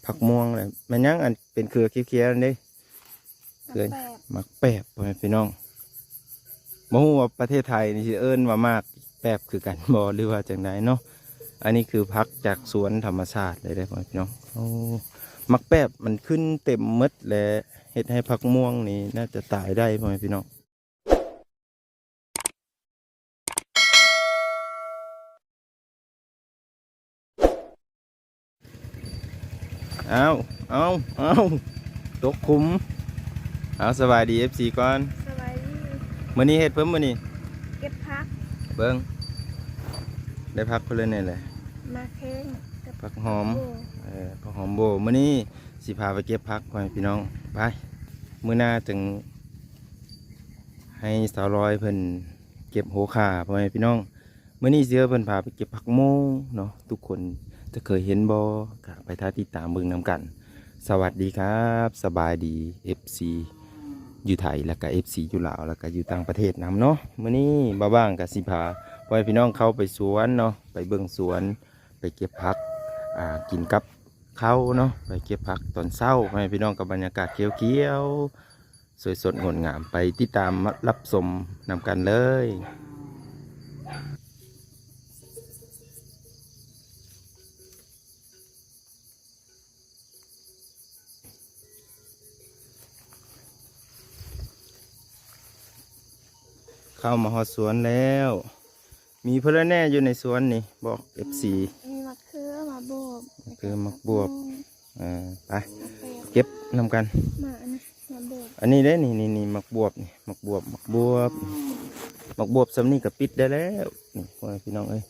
ຜັກມ່ວງແຫຼະ ແມ່ນຫຍັງອັນເປັນເຄືອຂຽວໆນັ້ນເດ້? ເຄືອໝາກແປບ ໝາກແປບ ພໍ່ແມ່ພີ່ນ້ອງ. ບໍ່ຮູ້ວ່າປະເທດໄທນີ້ຊິເອີ້ນວ່າໝາກແປບຄືກັນບໍ່ ຫຼືວ່າຈັ່ງໃດເນາະ. ອັນນີ້ຄືຜັກຈາກສວນທຳມະຊາດເລີຍເດ້ ພໍ່ແມ່ພີ່ນ້ອງ. ໂອ້ ໝາກແປບມັນຂຶ້ນເຕັມໝົດ ແລະ ເຮັດໃຫ້ຜັກມ່ວງນີ້ໜ້າຈະຕາຍໄດ້ ພໍ່ແມ່ພີ່ນ້ອງ. ອ້າວ ເອົາ ເອົາ ຕົກຂຸມ. ເອົາ ສະບາຍດີ ເອັຟຊີ ກ່ອນ. ສະບາຍດີ. ມື້ນີ້ເຮັດເພີ່ມມື້ນີ້ ເກັບຜັກ. ເບິ່ງ ໄດ້ຜັກເພິ່ນແດ່ແຫຼະ ໝາກແຂ້ງກັບຜັກຫອມ. ເອີ ຜັກຫອມໂບ. ມື້ນີ້ຊິພາໄປເກັບຜັກ ພໍ່ແມ່ພີ່ນ້ອງ. ໄປ ມື້ໜ້າຈຶ່ງໃຫ້ສາວລອຍເພິ່ນເກັບໂຫຄາ ພໍ່ແມ່ພີ່ນ້ອງ. ມື້ນີ້ຊິເພິ່ນພາໄປເກັບຜັກໂມງເນາະ. ທຸກຄົນຈະເຄີຍເຫັນບໍ່ ກະໄປຖ້າຕິດຕາມເບິ່ງນຳກັນ. ສະຫວັດດີຄັບ ສະບາຍດີ ເອັຟຊີ ຢູ່ໄທ ແລ້ວກະ ເອັຟຊີ ຢູ່ລາວ ແລ້ວກະຢູ່ຕ່າງປະເທດນຳເນາະ. ມື້ນີ້ບ່າວບາງກະຊິພາພໍ່ແມ່ພີ່ນ້ອງເຂົ້າໄປສວນເນາະ ໄປເບິ່ງສວນ ໄປເກັບຜັກ ອ່າ ກິນກັບເຂົ້າເນາະ. ໄປເກັບຜັກຕອນເຊົ້າ ພໍ່ແມ່ພີ່ນ້ອງ ກັບບັນຍາກາດຂຽວໆ ສວຍສົດງົດງາມ. ໄປຕິດຕາມມາຮັບຊົມນຳກັນເລີຍ. ເຂົ້າມາຮອດສວນແລ້ວ. ມີເພິ່ນແລ້ວແນ່ຢູ່ໃນສວນນີ້ ບອກ ເອັຟຊີ ມີໝາກເຂືອ ໝາກບວບ ໝາກເຂືອ ໝາກບວບ. ເອີ ໄປເກັບນຳກັນ. ມາອັນນີ້ ໝາກບວບ. ອັນນີ້ເດ້ ນີ້ ນີ້ ນີ້ ໝາກບວບນີ້ ໝາກບວບ ໝາກບວບ ໝາກບວບສ່ຳນີ້ກະປິດໄດ້ແລ້ວນີ້ ພໍ່ແມ່ພີ່ນ້ອງເອີຍ.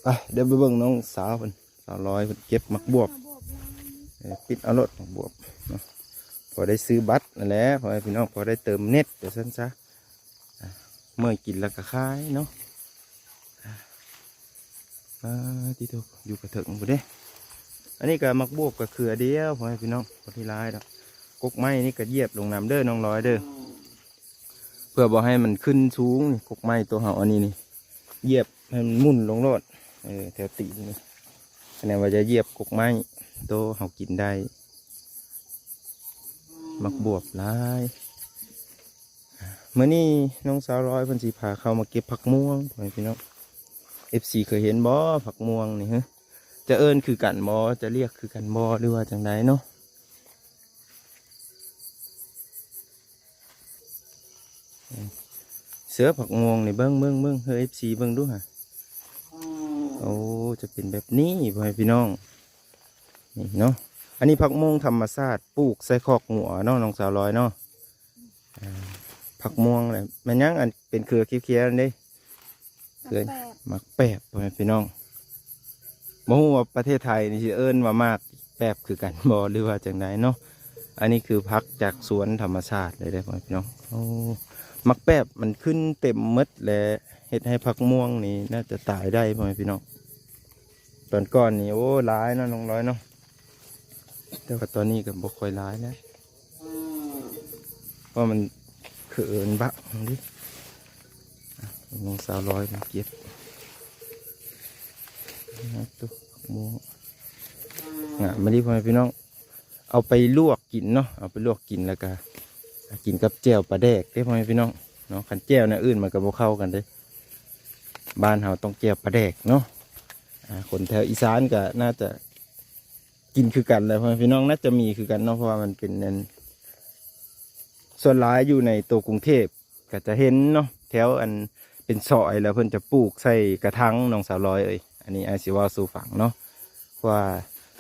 ໄປ ດຽວໄປເບິ່ງນ້ອງສາວເພິ່ນ ສາວລອຍເພິ່ນເກັບໝາກບວບ. ເອີ ປິດເອົາໂລດໝາກບວບເນາະ ພໍໄດ້ຊື້ບັດນັ້ນແຫຼະ ພໍ່ແມ່ພີ່ນ້ອງ ພໍໄດ້ເຕີມເນັດ ວ່າຊັ້ນຊະ. ອ່າ ເມື່ອຍກິນແລ້ວກໍຂາຍເນາະ. ອ່າ ປາດຕິໂທ ຢູ່ກະເຖິງພຸ້ນເດ້. ອັນນີ້ກໍໝາກບວບກໍເຄືອດຽວ ພໍ່ແມ່ພີ່ນ້ອງ ບໍ່ໄດ້ຫຼາຍດອກ. ກົກໄມ້ນີ້ກໍຢຽບລົງນຳເດີນ້ອງລອຍເດີ ເພື່ອບໍ່ໃຫ້ມັນຂຶ້ນສູງນີ້. ກົກໄມ້ໂຕເຮົາອັນນີ້ນີ້ ຢຽບໃຫ້ມັນໝຸ່ນລົງໂລດ ເອີ ແຖວຕີນນີ້. ຄະແນນວ່າຈະຢຽບກົກໄມ້ໂຕເຮົາກິນໄດ້. ໝາກບວບຫຼາຍ. ມື້ນີ້ນ້ອງສາວລອຍເພິ່ນຊິພາເຂົ້າມາເກັບຜັກມ່ວງ ພໍ່ແມ່ພີ່ນ້ອງ. ເອັຟຊີ ເຄີຍເຫັນບໍ່ຜັກມ່ວງນີ້? ຈະເອີ້ນຄືກັນບໍ່ ຈະລຽກຄືກັນບໍ່ ຫຼືວ່າຈັ່ງໃດເນາະ? ເສືອຜັກມ່ວງນີ້ ເບິ່ງ ເບິ່ງ ເບິ່ງ ເອີ ເອັຟຊີ ເບິ່ງດູຫະ. ໂອ້ ຈະເປັນແບບນີ້ ພໍ່ແມ່ພີ່ນ້ອງ ນີ້ເນາະ. ອັນນີ້ຜັກມ່ວງທຳມະຊາດ ປູກໃສ່ຄອກງົວເນາະ ນ້ອງສາວລອຍເນາະ. ອ່າ ຜັກມ່ວງແຫຼະ ແມ່ນຫຍັງອັນເປັນເຄືອຂຽວໆນັ້ນເດ້? ເຄືໝາກແປບ ໝາກແປບ ພໍ່ແມ່ພີ່ນ້ອງ. ບໍ່ຮູ້ວ່າປະເທດໄທນີ້ຊິເອີ້ນວ່າໝາກແປບຄືກັນບໍ່ ຫຼືວ່າຈັ່ງໃດເນາະ. ອັນນີ້ຄືຜັກຈາກສວນທຳມະຊາດເລີຍເດ້ ພໍ່ແມ່ພີ່ນ້ອງ. ໂອ້ ໝາກແປບມັນຂຶ້ນເຕັມໝົດ ແລະ ເຮັດໃຫ້ຜັກມ່ວງນີ້ໜ້າຈະຕາຍໄດ້ ພໍ່ແມ່ພີ່ນ້ອງ. ຕອນກ່ອນນີ້ ໂອ້ ຫຼາຍເນາະ ນ້ອງລອຍເນາະ. ແຕ່ວ່າຕອນນີ້ກໍບໍ່ຄ່ອຍຫຼາຍແລ້ວ ເພາະມັນເຂີນບັກນີ້. ນ້ອງສາວລອຍເກັບ ໂອ້ ງາມມາດີ ພໍ່ແມ່ພີ່ນ້ອງ. ເອົາໄປລວກກິນເນາະ ເອົາໄປລວກກິນ ແລ້ວກະກິນກັບແຈ່ວປາແດກເດ້ ພໍ່ແມ່ພີ່ນ້ອງເນາະ. ຄັນແຈ່ວແນວອື່ນມັນກໍບໍ່ເຂົ້າກັນເດ້ ບ້ານເຮົາຕ້ອງແຈ່ວປາແດກເນາະ. ອ່າ ຄົນແຖວອີສານກໍໜ້າຈະກິນຄືກັນແຫຼະ ພໍ່ແມ່ພີ່ນ້ອງ ໜ້າຈະມີຄືກັນເນາະ ເພາະວ່າມັນເປັນອັນ ສ່ວນຫຼາຍຢູ່ໃນໂຕກຸງເທບ ກໍຈະເຫັນເນາະ ແຖວອັນເປັນຊອຍ ແລ້ວເພິ່ນຈະປູກໃສ່ກະຖາງ ນ້ອງສາວລອຍເອີຍ. ອັນນີ້ອ້າຍຊິເວົ້າສູ່ຟັງເນາະ ເພາະວ່າ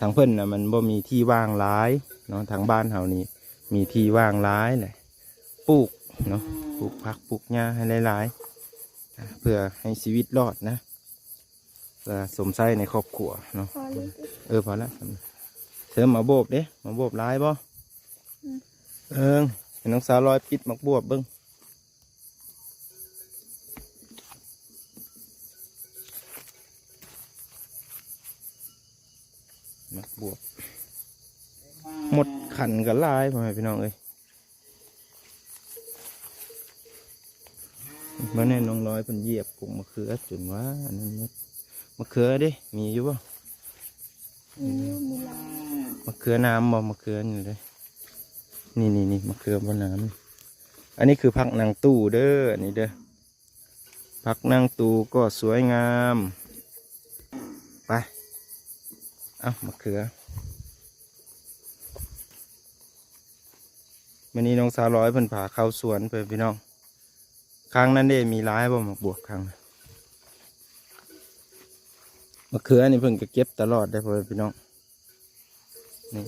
ທາງເພິ່ນນະ ມັນບໍ່ມີທີ່ວ່າງຫຼາຍເນາະ. ທາງບ້ານເຮົານີ້ມີທີ່ວ່າງຫຼາຍແຫຼະ ປູກເນາະ ປູກຜັກປູກຫຍ້າໃຫ້ຫຼາຍໆ ເພື່ອໃຫ້ຊີວິດລອດນະ ເພື່ອສົມໃຊ້ໃນຄອບຄົວເນາະ. ພໍແລ້ວ ເອີ ພໍແລ້ວ. ເສີມໝາກບວບເດ້ ໝາກບວບຫຼາຍບໍ່? ອືມ ເອີ ໃຫ້ນ້ອງສາວລອຍປິດໝາກບວບເບິ່ງ. ໝາກບວບ ມົດຂັນກໍຫຼາຍ ພໍ່ແມ່ພີ່ນ້ອງເອີຍ. ມາແນ່ ນ້ອງລອຍເພິ່ນຢຽບກົກມະເຂືອຈົນວ່າອັນນັ້ນໝົດ. ມະເຂືອເດ້ ມີຢູ່ບໍ່? ມີຢູ່ ມີຫຼາຍ. ມະເຂືອໜາມບໍ່? ມະເຂືອນີ້ເດ້ ນີ້ໆໆ ມະເຂືອບໍ່ໜາມ. ອັນນີ້ຄືຜັກນາງຕູ້ເດີ ອັນນີ້ເດີ ຜັກນາງຕູ້ກໍສວຍງາມ. ໄປ ເອົາ ມະເຂືອ ມື້ນີ້ນ້ອງສາວລອຍເພິ່ນພາເຂົ້າສວນເພິ່ນ ພີ່ນ້ອງ. ຄາງນັ້ນເດ້ ມີຫຼາຍບໍ່ ໝາກບວບຄາງ? ມະເຂືອນີ້ເພິ່ນກໍເກັບຕະຫຼອດເດ້ ພໍ່ແມ່ພີ່ນ້ອງ. ນີ້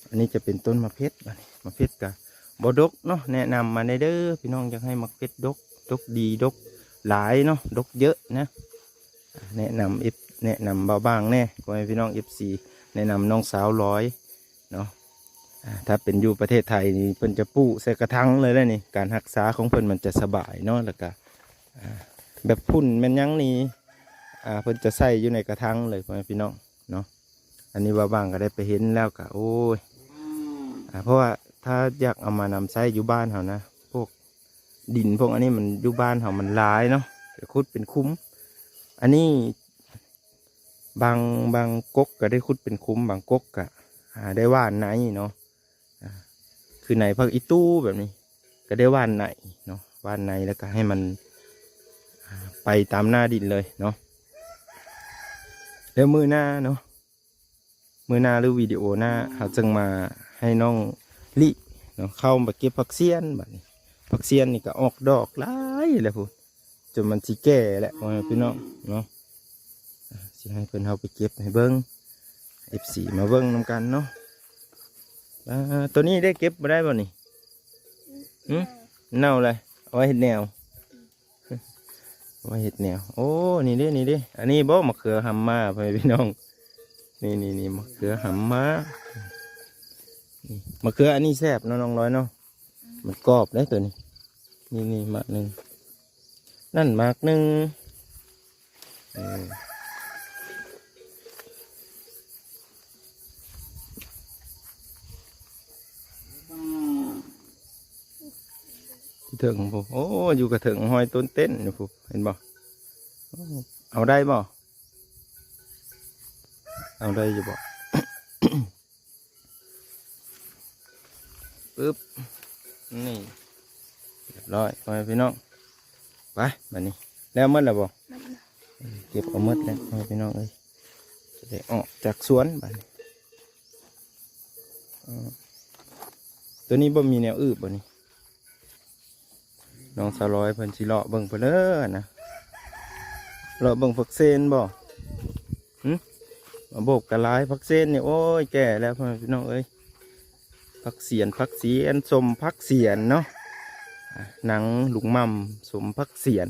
ອັນນີ້ຈະເປັນຕົ້ນໝາກເຜັດ ບັດນີ້ໝາກເຜັດກະບໍ່ດົກເນາະ. ແນະນຳມາແດ່ເດີພີ່ນ້ອງ ຢາກໃຫ້ໝາກເຜັດດົກ ດົກດີ ດົກຫຼາຍເນາະ ດົກເຍີະນະ. ແນະນຳເອັຟ ແນະນຳບ່າວບາງແດ່ ພໍ່ແມ່ພີ່ນ້ອງ ເອັຟຊີ ແນະນຳນ້ອງສາວລອຍເນາະ. ອາ ຖ້າເປັນຢູ່ປະເທດໄທນີ້ ເພິ່ນຈະປູກໃສ່ກະຖາງເລີຍແຫຼະນີ້ ການຮັກສາຂອງເພິ່ນມັນຈະສະບາຍເນາະ. ແລ້ວກະ ອາ ແບບຝຸ່ນແມ່ນຫຍັງນີ້ ອາ ເພິ່ນຈະໃສ່ຢູ່ໃນກະຖາງເລີຍ ພໍ່ແມ່ພີ່ນ້ອງເນາະ. ອັນນີ້ບ່າວບາງກໍໄດ້ໄປເຫັນແລ້ວກໍ ໂອ້ຍ ອາ ເພາະວ່າຖ້າຢາກເອົາມານຳໃຊ້ຢູ່ບ້ານເຮົານະ ພວກ ດິນພວກອັນນີ້ມັນຢູ່ບ້ານເຮົາມັນຫຼາຍເນາະ ໄປຂຸດເປັນຂຸມ. ອັນນີ້ບາງ ບາງກົກກໍໄດ້ຂຸດເປັນຂຸມ ບາງກົກກໍ ອາ ໄດ້ຫວ່ານໃນເນາະ. ອາ ຄືໃນຜັກອີ່ຕູ້ແບບນີ້ ກໍໄດ້ຫວ່ານໃນເນາະ ຫວ່ານໃນແລ້ວກໍໃຫ້ມັນ ອາ ໄປຕາມໜ້າດິນເລີຍເນາະ. ແລ້ວມື້ໜ້າເນາະ ມື້ໜ້າ ຫຼື ວິດີໂອໜ້າ ເຮົາຈຶ່ງມາໃຫ້ນ້ອງລິເນາະ ເຂົ້າມາເກັບຜັກຊຽນ. ບັດນີ້ຜັກຊຽນນີ້ກໍອອກດອກຫຼາຍແລ້ວພຸ້ນ ຈົນມັນຊິແກ່ແລ້ວ ພໍ່ແມ່ພີ່ນ້ອງເນາະ. ອາ ຊິໃຫ້ເພິ່ນເຮົາໄປເກັບໃຫ້ເບິ່ງ ເອັຟຊີ ມາເບິ່ງນຳກັນເນາະ. ອາ ໂຕນີ້ໄດ້ເກັບບໍ່ໄດ້ບໍ່ນີ້? ຫື? ເນົ່າແລ້ວ ເອົາໄວ້ເຮັດແໜວ ວ່າເຮັດແນວ ໂອ້ ນີ້ເດ້ ນີ້ເດ້ ອັນນີ້ບໍ່ ມະເຂືອຫຳມ້າ ພໍ່ແມ່ພີ່ນ້ອງ. ນີ້ໆໆ ມະເຂືອຫຳມ້າ ນີ້ ມະເຂືອອັນນີ້ແຊບເນາະ ນ້ອງລອຍເນາະ ມັນກອບເດ້ໂຕນີ້. ນີ້ໆ ໝາກໜຶ່ງ ນັ້ນໝາກໜຶ່ງ ເອີ. ຢູ່ເທິງພຸ້ນ ໂອ້ ຢູ່ກະເທິງຫ້ອຍຕົ້ນເຕັ້ນຢູ່ພຸ້ນ ເຫັນບໍ່? ໂອ້ ເອົາໄດ້ບໍ່? ເອົາໄດ້ຢູ່ບໍ່? ປຶບ ນີ້ ຮຽບຮ້ອຍ ພໍ່ແມ່ພີ່ນ້ອງ. ໄປ ບາດນີ້ ແລ້ວໝົດແລ້ວບໍ່? ໝົດແລ້ວ ເກັບເອົາໝົດແລ້ວ ພໍ່ແມ່ພີ່ນ້ອງເອີຍ ຈະໄດ້ອອກຈາກສວນບາດນີ້. ເອີ ໂຕນີ້ບໍ່ມີແນວອຶບບໍ່ນີ້? ນ້ອງສາວລອຍເພິ່ນຊິເລາະເບິ່ງພຸ້ນເດີນະ ເລາະເບິ່ງຜັກເຊນບໍ່? ຫຶ? ມາໂບກກະຫຼາຍ ຜັກເຊນນີ້ ໂອ້ຍ ແກ່ແລ້ວ ພໍ່ແມ່ພີ່ນ້ອງເອີຍ. ຜັກສຽນ ຜັກສຽນ ສົ້ມຜັກສຽນເນາະ ອາ ໜັງລຸງໝ່ຳ ສົ້ມຜັກສຽນ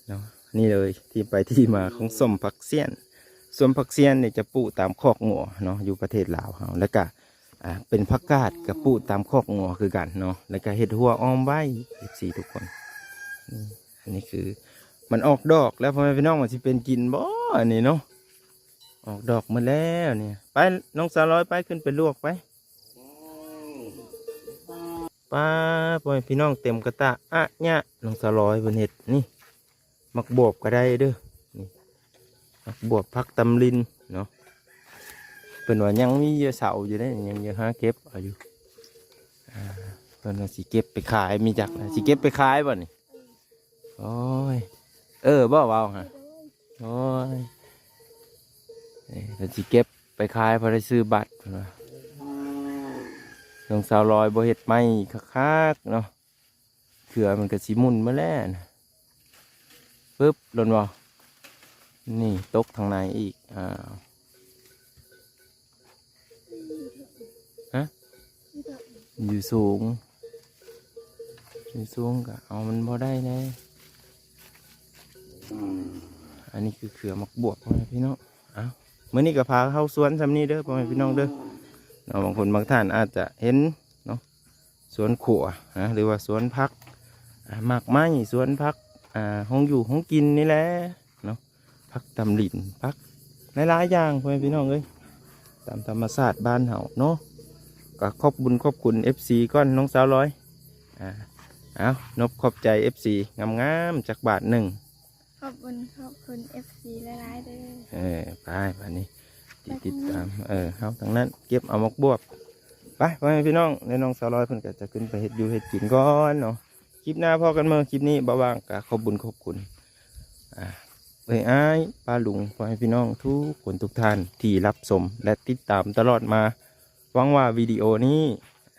ເນາະ. ນີ້ເລີຍ ທີ່ໄປທີ່ມາຂອງສົ້ມຜັກສຽນ. ສົ້ມຜັກສຽນນີ້ຈະປູກຕາມຄອກງົວເນາະ ຢູ່ປະເທດລາວເຮົາ ແລ້ວກະ ອາ ເປັນຜັກກາດກະປູກຕາມຄອກງົວຄືກັນເນາະ ແລ້ວກະເຮັດຮົ້ວອ້ອມໄວ້ ເອັຟຊີ ທຸກຄົນ. ນີ້ ອັນນີ້ຄືມັນອອກດອກແລ້ວ ພໍ່ແມ່ພີ່ນ້ອງ ວ່າຊິເປັນກິນບໍ່ ອັນນີ້ເນາະ ອອກດອກໝົດແລ້ວນີ້. ໄປ ນ້ອງສາວລອຍ ໄປ ຂຶ້ນໄປລວກໄປ. ປ້າ ພໍ່ແມ່ພີ່ນ້ອງ ເຕັມກະຕະອະຍະ ນ້ອງສາວລອຍເພິ່ນເຮັດນີ້. ໝາກບວບກໍໄດ້ເດີ ນີ້ ໝາກບວບ ຜັກຕຳລິນເນາະ. ເພິ່ນວ່າຍັງມີຢູ່ເສົາຢູ່ເດ້ ຍັງຢູ່ຫາເກັບເອົາຢູ່. ອາ ເພິ່ນວ່າຊິເກັບໄປຂາຍ ມີຈັກ ຊິເກັບໄປຂາຍບໍ່ນີ້? ໂອ້ຍ ເອີ ບໍ່ເວົ້າຫະ ໂອ້ຍ ເອີ ເພິ່ນຊິເກັບໄປຂາຍ ພໍໄດ້ຊື້ບັດ ເພິ່ນວ່າ. ນ້ອງສາວລອຍບໍ່ເຮັດໄມ້ຄັກໆເນາະ ເຂືອມັນກໍຊິໝຸ່ນໝົດແລ້ວນະ. ປຶບ ໂດນບໍ່? ນີ້ຕົກທາງໃນອີກ ອ້າວ ຮະ? ຢູ່ສູງ ຢູ່ສູງກໍເອົາມັນບໍ່ໄດ້ແດ່. ອັນນີ້ຄືເຂືອໝາກບວບ ພໍ່ແມ່ພີ່ນ້ອງ. ເອົ້າ ມື້ນີ້ກໍພາເຂົ້າສວນສ່ຳນີ້ເດີ ພໍ່ແມ່ພີ່ນ້ອງເດີເນາະ. ບາງຄົນບາງທ່ານອາດຈະເຫັນເນາະ ສວນຂົວນະ ຫຼືວ່າສວນຜັກ ອາ ໝາກໄມ້ ສວນຜັກ ອາ ຂອງຢູ່ຂອງກິນນີ້ແຫຼະເນາະ. ຜັກຕຳລິນ ຜັກຫຼາຍໆຢ່າງ ພໍ່ແມ່ພີ່ນ້ອງເອີຍ ຕາມທຳມະຊາດບ້ານເຮົາເນາະ. ກໍຂອບບຸນຂອບຄຸນເອັຟຊີກ່ອນ ນ້ອງສາວລອຍ. ອາ ເອົາ ນົບຂອບໃຈເອັຟຊີງາມໆ ຈັກບາດໜຶ່ງ. ขอบคุณขอบคุณเอฟซีหลายๆเด้อ เออไปบาดนี้ติดติดตามเออเฮาทางนั้นเก็บเอาหมากบวบไปพ่อแม่พี่น้องในน้องสาวลอยเพิ่นก็จะขึ้นไปเฮ็ดอยู่เฮ็ดกินก่อนเนาะคลิปหน้าพอกันเมื่อคลิปนี้บ่ว่างก็ขอบบุญขอบคุณอ่าเอ้ยอ้ายป้าลุงพ่อแม่พี่น้องทุกคนทุกท่านที่รับชมและติดตามตลอดมาหวังว่าวิดีโอนี้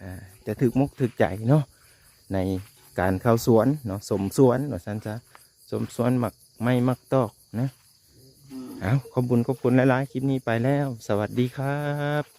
อ่าจะถูกมกถูกใจเนาะในการเข้าสวนเนาะชมสวนว่าซั่นซะชมสวนหมากไม้หมากตอกนะ เอาขอบบุญขอบคุณหลายๆ คลิปนี้ไปแล้ว สวัสดีครับ